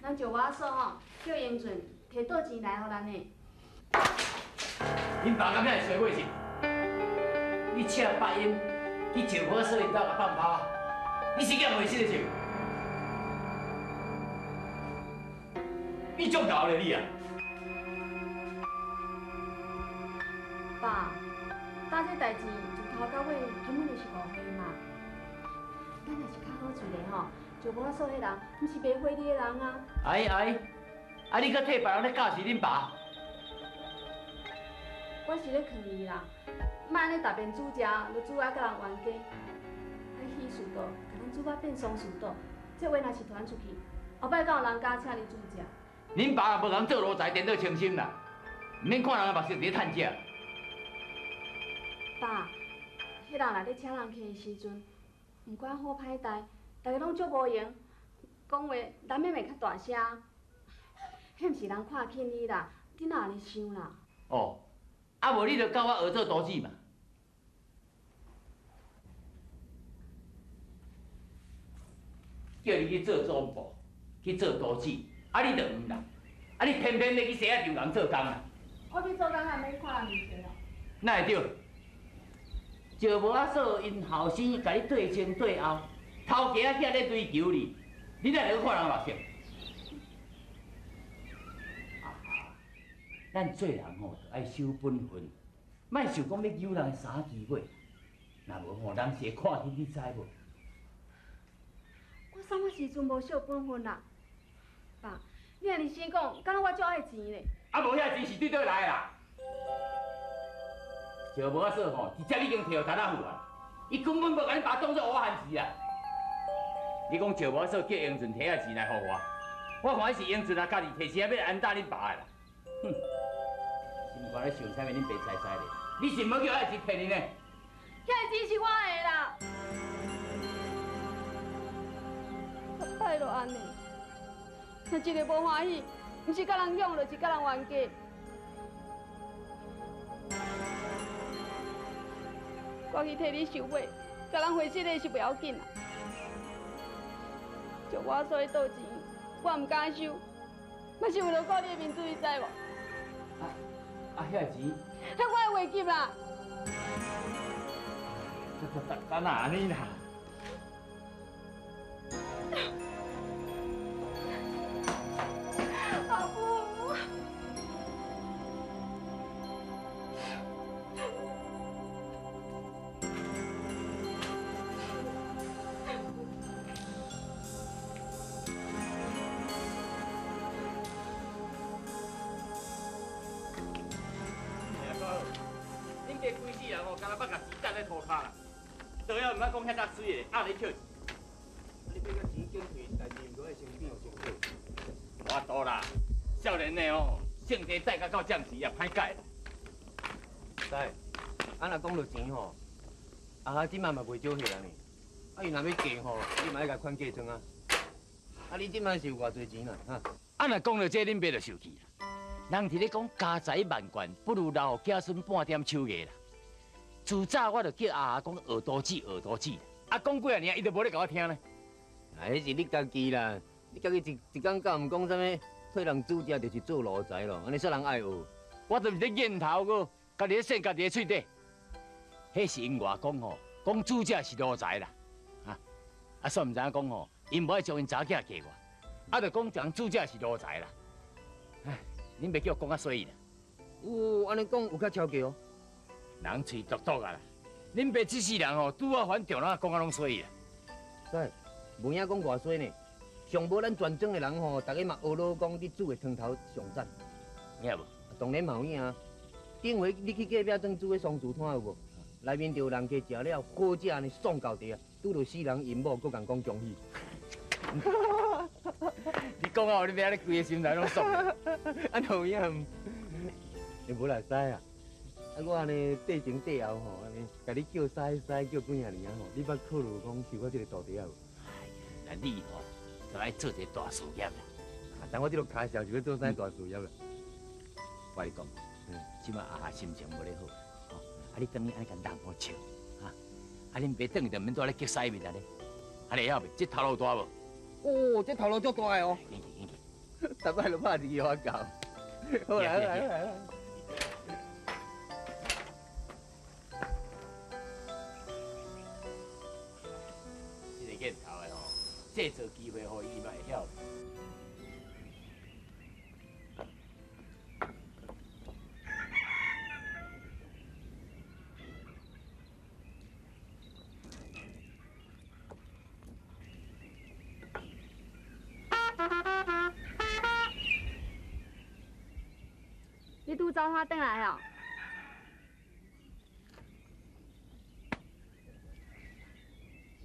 咱石母嫂吼，叫英俊提倒钱来予咱的。恁爸敢遐会衰尾是？你请八音去石母嫂𪜶兜共放炮，你是叫袂死的是？你足𠢕咧你啊！爸，今这代志自头到尾根本就是误会嘛。咱若是较好嘴咧吼，石母嫂彼人毋是袂回你的人啊。哎哎，啊你阁替别人咧教示恁爸？我是咧劝伊啦，莫按呢踏便煮食，就煮啊佮人冤家。啊，喜事桌，共咱煮啊变丧事桌，这话若是传出去，后摆敢有人敢请你煮食？恁爸若无共做奴才，颠倒清心啦，毋免看人的目色伫咧趁食。爸，彼人来咧请人客的时阵，毋管好歹代，大家拢足无闲，讲话难免会较大声。彼毋是人看轻你啦，你哪按呢想啦？哦，啊无你就教我学做厨子嘛。叫你去做总部，去做厨子，啊你就毋啦，啊你偏偏欲去洗仔场共做工啦。我去做工也免看人面色咯。哪会著？石母仔嫂𪜶后生共你对前对后，头家仔遐咧追求你，你哪会阁看人目色？啊，咱做人吼，著爱守本分，莫想讲欲揪人的衫支尾，若无吼，人是会看轻，你知无？我啥物时阵无守本分啦？爸，你按呢先讲，敢若我足爱钱咧？啊，无遐钱是对佗来的啦？石母仔嫂吼，直接已经提予陈阿富啊，伊根本无共恁爸当做乌仔番薯啊！你讲石母仔嫂叫英俊提遐钱来予我，我看彼是英俊啊，家己提钱欲来安搭恁爸的啦。哼，心肝咧想啥物？恁爸知知咧？你是毋好叫遐钱骗你呢？遐钱是我的啦！逐摆都按呢，若一个无欢喜，毋是共人抢，就是共人冤家。我去替你收尾，共人回失礼是袂要紧啦。石母嫂彼倒钱，我毋敢收，嘛是为了顾你的面子，你知无？啊，遐钱，彼我会袂记啦。等等哪按呢啦？阿母。恁爸规世人吼，敢若捌共钱掷咧涂跤啦，倒了毋捌讲遐搭媠的，压咧笑。你变甲钱减退，代志毋过爱先变有成果。无法度啦，少年的吼，性地载甲到暂时也歹改啦。师，啊若讲著钱吼，阿哈这摆嘛袂少彼啦呢。啊伊若欲嫁吼，你嘛爱共款嫁妆啊。啊你这摆是有偌济钱啦？哈？啊若讲著这，恁爸就受气啦。人伫咧讲家财万贯，不如留予子孙半点手艺啦。自早我就叫阿阿讲学刀子，学刀子。啊，讲几仔年，伊就无咧共我听呢。啊，彼是你家己啦，你家己一一工到晚讲啥物，替人煮食就是做奴才咯，按呢啥人爱学？我就是咧念头阁，家己咧扇家己的喙底。彼是𪜶外公吼，讲煮食是奴才啦，啊啊，煞毋知影讲吼，𪜶无爱将𪜶查某囝嫁我，啊，就讲人煮食是奴才啦。唉，恁袂叫我讲较衰啦。有按呢讲有较超过哦。人喙毒毒啊啦，恁爸这世人吼，拄仔反丈人讲啊拢衰啦。师，无影讲偌衰呢？上无咱全庄的人吼，逐家嘛学老讲你煮的汤头上赞。有影无？当然嘛有影啊。顶回你去隔壁庄煮彼双子摊有无？内面就有人家食了好食呢，爽到地啊！拄著死人𪜶某，阁共讲恭喜。你讲啊，你爸咧规个心内拢爽。啊，有影？你无来师啊？啊，我按呢缀前缀后吼，按呢共你叫师师叫几仔年啊吼，你捌考虑讲收我这个徒弟啊无？哎呀，那你吼就爱做一个大事业啦。啊，等我这个跤数就欲做啥大事业啦？我共你讲，这摆阿哈心情无咧好，吼，啊你转去按呢共人好笑，哈，啊恁爸转去就免蹛咧激屎面啊咧，按呢会晓袂？这头路大无？哦，这头路足大的哦。紧去紧去。逐摆都拍一支予我教。好啦好啦好啦。这个瘾头的吼，制造机会予伊嘛会晓。你拄走哈转来哦？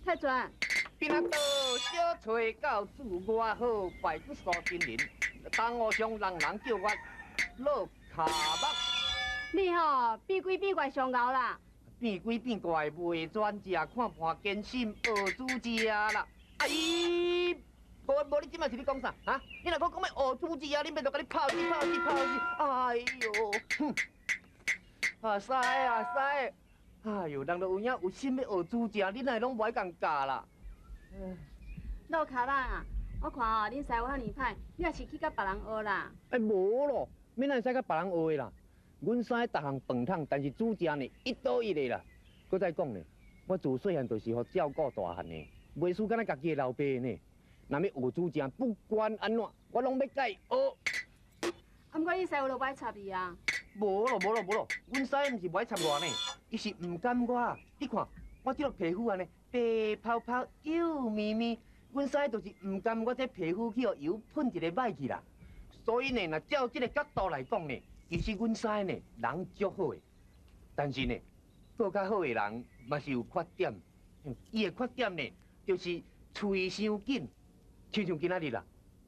泰全，边仔岛小揣到煮我好，排骨酥金鳞，东湖上人人叫我老卡目。你吼变鬼变怪上𠢕啦！变鬼变怪袂专食，看破坚心学煮食啦。哎，无无，你这摆是咧讲啥？哈？你若阁讲欲学煮食啊，恁爸就共你拍死拍死拍死！哎哟，哼！啊师啊师！哎哟，人都有影有心欲学煮食，你哪会拢无爱共教啦？老卡啦啊！我看哦，恁师傅遐尔歹，你也是去佮别人学啦。哎，无咯，免会使佮别人学的啦。阮师逐项饭桶，但是煮食呢一刀一的啦。阁再讲呢，我自细汉就是予照顾大汉的，袂输敢若家己的老爸呢。若欲学煮食，不管按怎，我拢欲共伊学。啊，毋过恁师傅都无爱插你啊。无咯，无咯，无咯，阮师毋是无爱插我呢，伊是毋甘我。你看，我这个皮肤按呢白泡泡、幼绵绵，阮师就是毋甘我这皮肤去予油喷一个歹去啦。所以呢，若照这个角度来讲呢，其实阮师呢人足好的，但是呢，阁较好的人嘛是有缺点。伊的缺点呢，就是喙伤紧，亲像今仔日啦，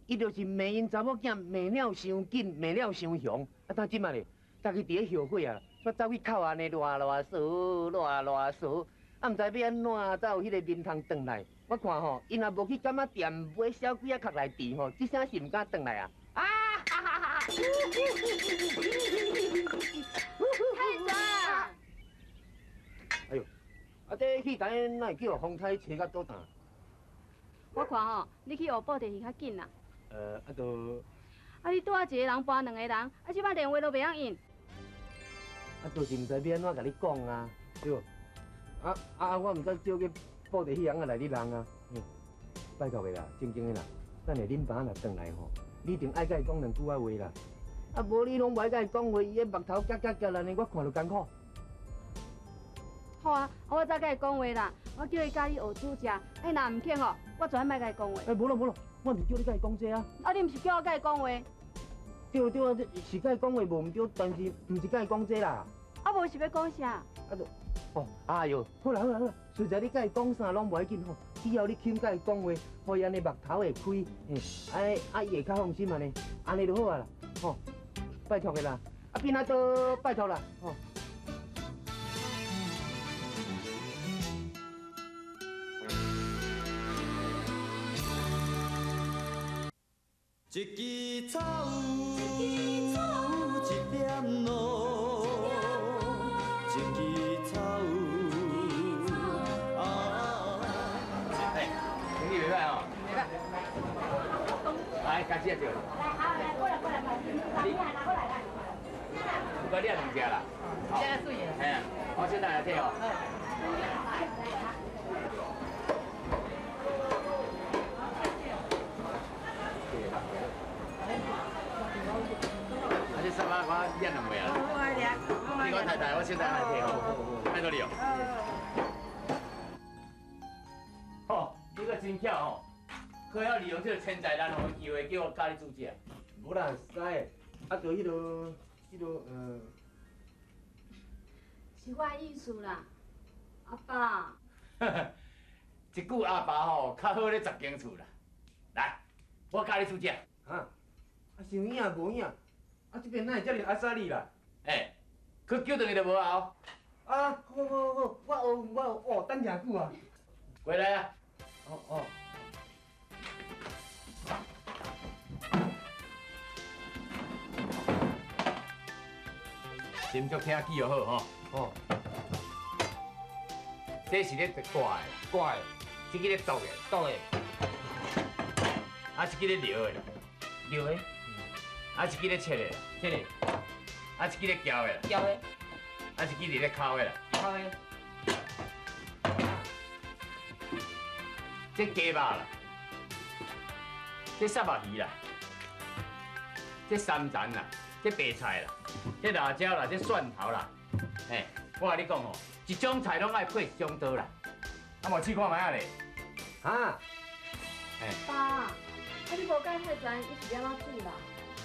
伊就是骂𪜶查某囝骂了伤紧，骂了伤雄。啊，到这摆咧，家己伫咧后悔啊，煞走去哭按呢啰啰嗦，啰啰嗦，啊，毋知欲按怎才有彼个面通转来。我看吼，𪜶若无去柑仔店买小几仔壳来甜吼，这声是毋敢转来啊！啊哈哈哈！太全！哎呦，啊这戏台哪会叫风台吹到倒弹？我看吼，你去学布袋戏较紧啦。啊都。啊，你拄仔一个人搬两个人，啊，这摆电话都袂晓应。啊，就是毋知欲按怎共你讲啊，对无？啊啊，我毋知招去布袋戏行仔内底人啊，拜托的啦，正经的啦，等下恁爸若转来吼，你一定爱共伊讲两句仔话啦。啊，无你拢无爱共伊讲话，伊的目头夹夹夹按呢，我看就艰苦。好啊，我早共伊讲话啦，我叫伊教你学煮食，哎，若毋肯吼，我绝莫共伊讲话。哎，无咯无咯，我毋是叫你共伊讲这啊。啊，你毋是叫我共伊讲话？对对啊，是共伊讲话无毋对，但是毋是共伊讲这啦。啊，无是欲讲啥？啊，就，哦，哎哟，好啦好啦好啦，实在你共伊讲啥拢无要紧吼，只要你肯共伊讲话，予伊按呢目头会开，嘿，啊伊会较放心按呢，按呢就好啊啦，吼，拜托的啦，啊变仔都拜托啦，吼。一支草，一点露，一支草。啊！哎，生意袂歹哦。袂歹。来，开始啊，对。来，好，来，过来，过来，过来，拿过来，来。不过你也两食啦。这水的。嘿，我先来提哦。啊，这三仔我捏两尾啊。你讲太太，我先来提哦。拜托你哦。吼，你阁真巧吼，阁晓利用这个千载难逢的机会，叫我教你煮食。无啦，师，啊，就彼落，彼落。是我的意思啦，阿爸。一句阿爸吼，较好咧十间厝啦。来，我教你煮食。哈？啊，是有影无影？啊，这边哪会遮尔阿莎莉啦？欸，去叫转去就无后。啊，好好好，我学我学，哦，等诚久啊。过来啊。哦哦。心足听记就好吼。哦。这是咧挂的，挂的。这支咧剁的，剁的。啊，这支咧撩的，撬的，啊一支咧切的，切的，啊一支咧撬的，撬的，啊一支伫咧敲的啦，敲的。这鸡肉啦，这虱目鱼啦，这三层啦，这白菜啦，这辣椒啦，这蒜头啦，嘿，我共你讲吼，一种菜攏爱配一种刀啦。啊，无试看觅仔咧？哈？爸，啊你无教泰全，伊是欲按怎煮啦？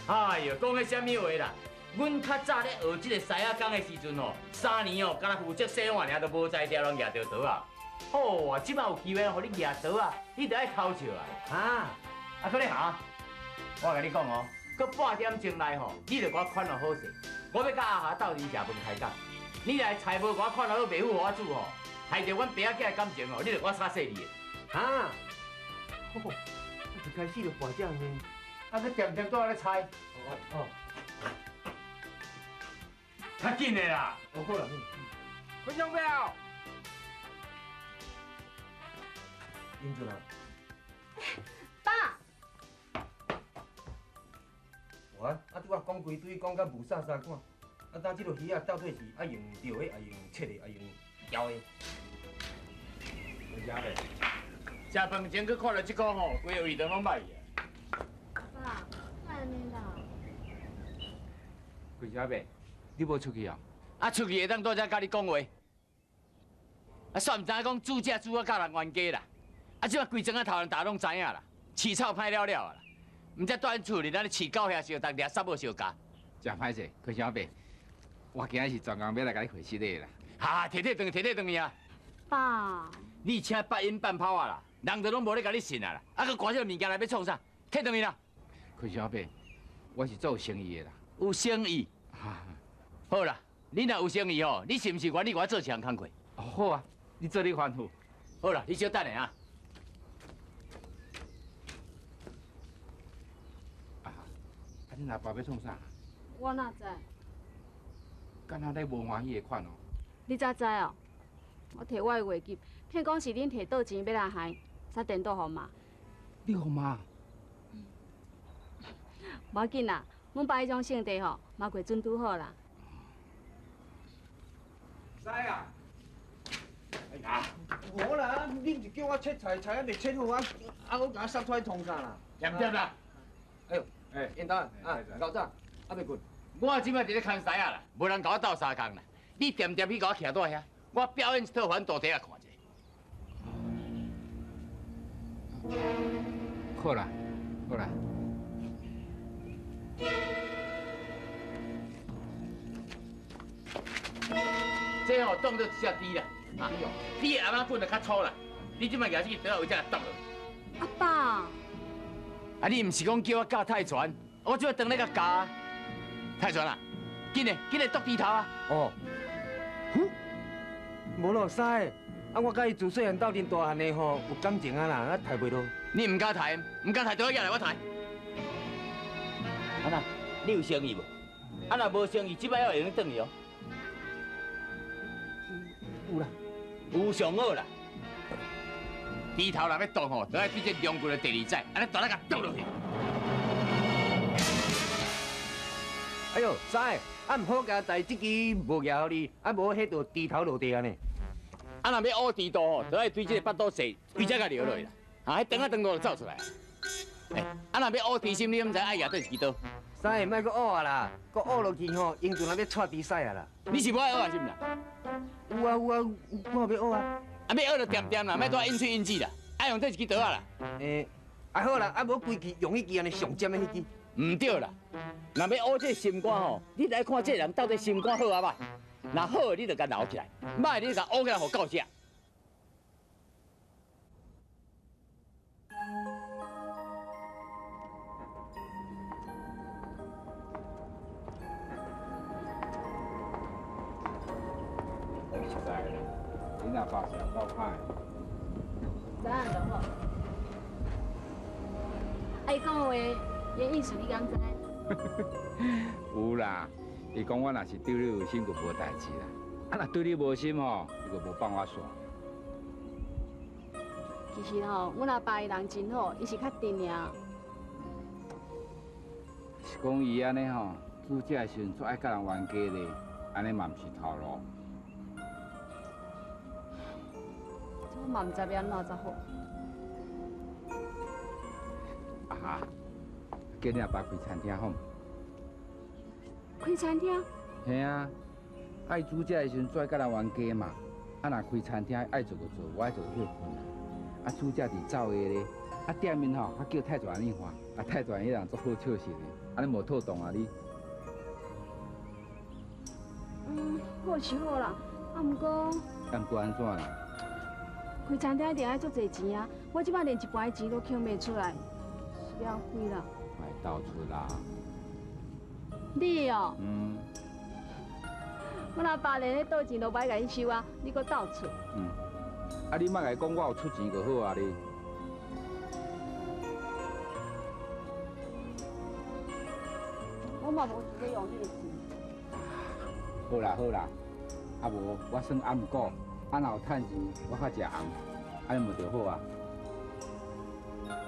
哎哟，讲彼啥物话啦？阮较早咧学这个狮仔工的时阵吼，3年哦，敢若负责洗碗尔，都无才调，拢举著刀啊。好啊，这摆有机会予你举刀啊，你著爱偷笑啊！啊，啊，阁咧哈？我共你讲哦，阁半点钟内吼，你著共我款落好势。我欲佮阿霞斗阵食饭开讲，你来菜无共我款落好，袂赴予我煮吼，害著阮爸仔囝的感情吼，你著共我杀细你的。哈？吼，一开始就跋这呢。啊，阁恬恬蹛咧猜。哦哦。较紧的啦。哦，好啦。分享表。英俊啊。爸。我啊，拄仔讲规堆，讲甲雾煞煞款。啊，当这落鱼仔到底是爱用钓的，爱用切的，爱用撬的？有啥咧？食饭前阁看著这个吼，规个胃肠拢歹去啊。爸，莫按呢啦。桂小妹，你无出去哦？啊，出去会当蹛遮佮你讲话。啊，煞毋知影讲煮食煮啊，佮人冤家啦。啊，这摆规庄仔头人大家拢知影啦，饲草歹了了啊啦。毋才蹛阮厝里，咱咧饲狗遐相逐掠杀某相加。真歹势，柯小妹，我今日是专工欲来共你回失礼啦。哈，提提转，提提转去啊！爸，你请八音半炮啊啦，人就拢无咧共你信啊啦。啊，阁挂这个物件来欲创啥？提转去啦。柯小妹，我是做生意的啦。有生意？好啦，你若有生意吼，你是毋是愿意共我做一项工课？好啊，你做你吩咐。好啦，你小等下啊。啊，恁阿爸欲创啥？我哪知？敢若咧无欢喜的款哦。你才知哦？我提我的月金，骗讲是恁提倒钱欲来还，才颠倒予骂。你予骂？无要紧啦，阮爸彼种性地吼，骂过准拄好啦。师啊！哎呀，无啦，你毋是叫我切菜，菜还袂切好啊，啊，我共我杀出来创啥啦？恬恬啦！哎呦，哎，𪜶兜啊，老早还袂睏。我这摆伫咧牵狮仔啦，无人共我斗相共啦。你恬恬去共我徛蹛遐，我表演一套反大题仔看者。好啦，好啦。这吼当做一只猪啦，啊，猪的頷仔棍就较粗啦。你这摆举这支刀仔，为这剁落。阿爸，啊，你毋是讲叫我教泰拳？我这摆当咧共教。泰拳啊，紧嘞，紧嘞，剁猪头啊！哦，呼，无咯，师，啊，我佮伊自细汉斗阵大汉的吼，有感情啊啦，啊，刣袂落。你毋敢刣，毋敢刣，就举来我刣。啊那，你有生意无？啊若无生意，这摆还会用转去哦。有啦，有上好啦。猪头若欲剁吼，就爱对这龙骨的第二指，按呢大力共剁落去。哎呦，师，啊毋好共在这支无举予你，啊无彼就猪头落地按呢。啊若欲乌猪肚吼，就爱对这个腹肚踅，规只共撩落去啦。啊，彼肠仔肠肚就走出来。欸，啊若欲乌猪心，你毋知爱举佗一支刀？师，莫阁乌啊啦，阁乌落去吼，英俊仔欲掣猪屎啊啦。你是无爱乌啊，是毋啦？有啊有啊，我欲乌啊。啊，欲乌就恬恬啦，莫蹛应喙应舌啦，爱用佗一支刀仔啦。欸，啊好啦，啊无规支用彼支按呢上尖的彼支。毋对啦，若欲乌这个心肝吼，你来看这个人到底心肝好啊歹？若好的，你就共留起来；歹的，你就共乌起来，予狗食。实在啦，恁阿爸是也够歹。知影就好。啊，伊讲话，伊的意思你敢知？有啦，伊讲我若是对你有心，就无代志啦。啊，若对你无心吼，伊就无放我煞。其实吼，阮阿爸伊人真好，伊是较直尔。是講伊按呢吼，煮食的時陣足愛佮人冤家咧，按呢嘛毋是頭路。這我嘛毋知欲按怎才好。啊哈，叫你阿爸開餐廳好毋？開餐廳？嘿啊，愛煮食的時陣足愛佮人冤家嘛。啊，若開餐廳愛做就做，無愛做就歇睏啊。啊，煮食佇走的咧，啊店面吼，較叫泰全你看，啊泰全彼人足好笑勢的，按呢無妥當啊你。嗯，好是好啦，啊毋過，啊毋過按怎啦？開餐廳一定愛足濟錢啊！我這擺連一半的錢都抾袂出來，是了開啦。來鬥出啦！你哦。嗯。我阿爸連咧倒錢都無愛共你收啊，你閣鬥出。嗯。啊，你莫共伊講我有出錢就好啊你。我嘛無想欲用你的錢。好啦好啦，啊無我算暗股，啊若有趁錢，我較食紅，按呢無就好啊。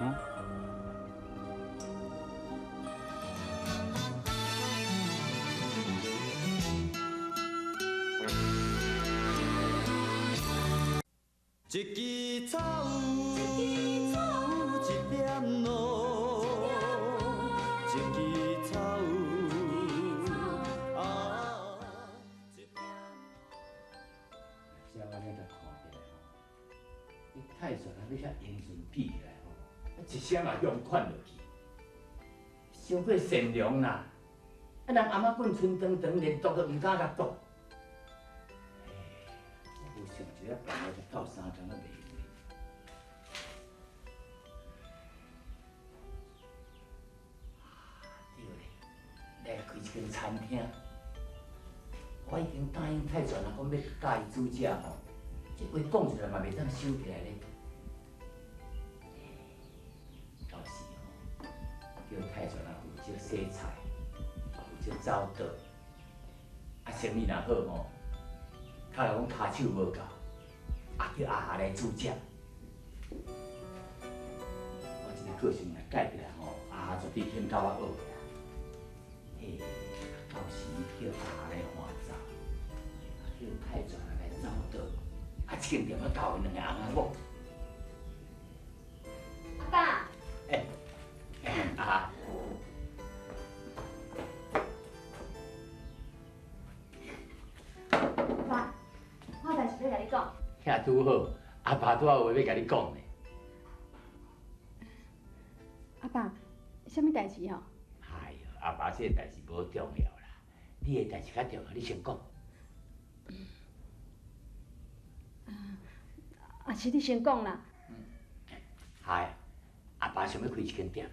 嗯。一支草，一點露，一支草，啊，一點。小我呢就看起來吼，你泰全啊，欲遐英俊比起來吼，一聲也向款落去，傷過善良啦。啊，人翁仔棍春長長，連毒都毋敢共毒。我想一个办法，就鬥三工都袂用的。對咧，來開一間餐廳。我已經答應泰全啊，講欲教伊煮食吼，這話講出來嘛袂當收起來咧。到時吼，叫泰全啊負責洗菜，負責走桌，啊生意若好吼。較來講跤手無夠，啊叫阿霞來煮食。我這个個性若改起來吼，阿霞絕對肯佮我學的啦。嘿，到時叫阿霞來換灶，叫泰全來走桌，啊這間店仔交予兩个翁仔某。阿爸。欸，阿霞。遐拄好，阿爸拄仔有话欲共你讲呢。阿爸，啥物代志哦？哎喲，阿爸這个代志無重要啦，你的代志較重要，你先講。啊是你先講啦。哎，阿爸想欲開一間店。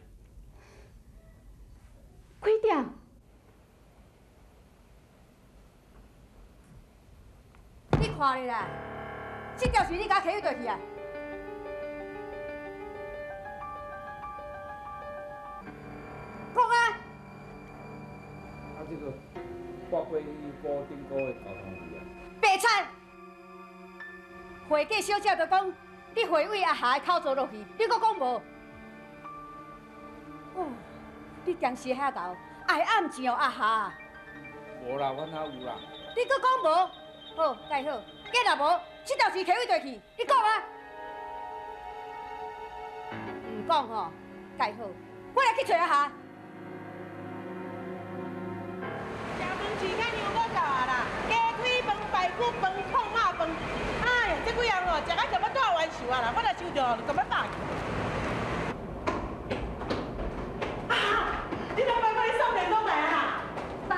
開店？你看咧啦，這條是你共我摕去佗去啊？講啊！啊，這個掛過布丁哥的交通費啊。白贼！會計小姐都講，你匯為阿霞的口座落去，你閣講無？哦，你當時遐𠢕，愛暗錢予阿霞。無啦，阮哪有啦？你閣講無？好，蓋好，假若無，這條事摕去佗去？你講啊！毋講吼，蓋好，我來去揣阿霞。食飯飼甲牛無夠啊啦，雞腿飯、排骨飯、炕肉飯，哎呀，這幾樣哦，食甲食欲大冤仇啊啦！我若想著就感覺飽去。啊！你老爸閣咧送便當來啊啦？爸，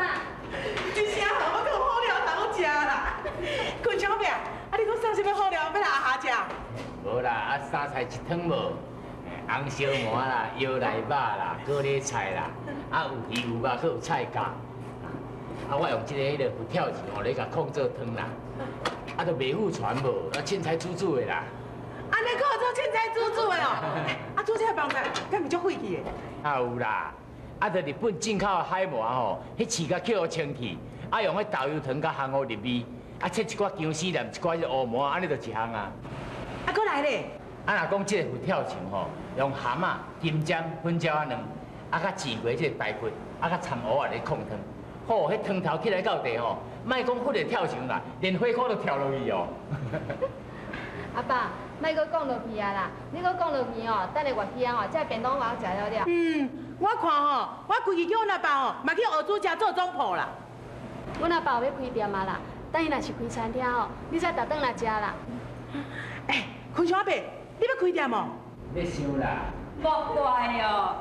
一聲吼，我閣有好料通食啦。困小妹，啊你講送啥物好料欲來阿霞食？無啦，啊三菜一湯無，紅燒鰻啦、腰內肉啦、高麗菜啦，啊有魚有肉，閣有菜餃。啊，我用這个彼个佛跳牆吼，來共控做湯啦。啊，都袂赴傳無，啊凊彩煮煮的啦。按呢閣有做凊彩煮煮的哦。啊，煮這个饭菜，敢毋足費氣的？啊有啦，啊，就日本進口的海鰻吼，彼刺共去予清去，啊用彼豆油糖佮香芋入味，啊切一寡薑絲連一寡彼烏鰻，按呢就一項啊。啊，閣來咧？啊，若講這个佛跳牆吼，用蚶仔、金針、粉椒仔卵，啊，佮煎過這个排骨，啊，佮掺芋仔咧炕湯。吼，彼湯頭起來到地吼，莫講粉會跳上來，連火鍋都跳落去哦。阿爸，莫閣講落去啊啦！你閣講落去哦，等下熱氣啊吼，這便當我食了了。嗯，我看吼，我規氣叫阮阿爸吼，嘛去學煮食做總鋪啦。阮阿爸有欲開店啊啦，等伊若是開餐廳吼，你再逐頓來食啦。欸，坤祥阿伯，你欲開店哦？欲想啦。莫怪哦。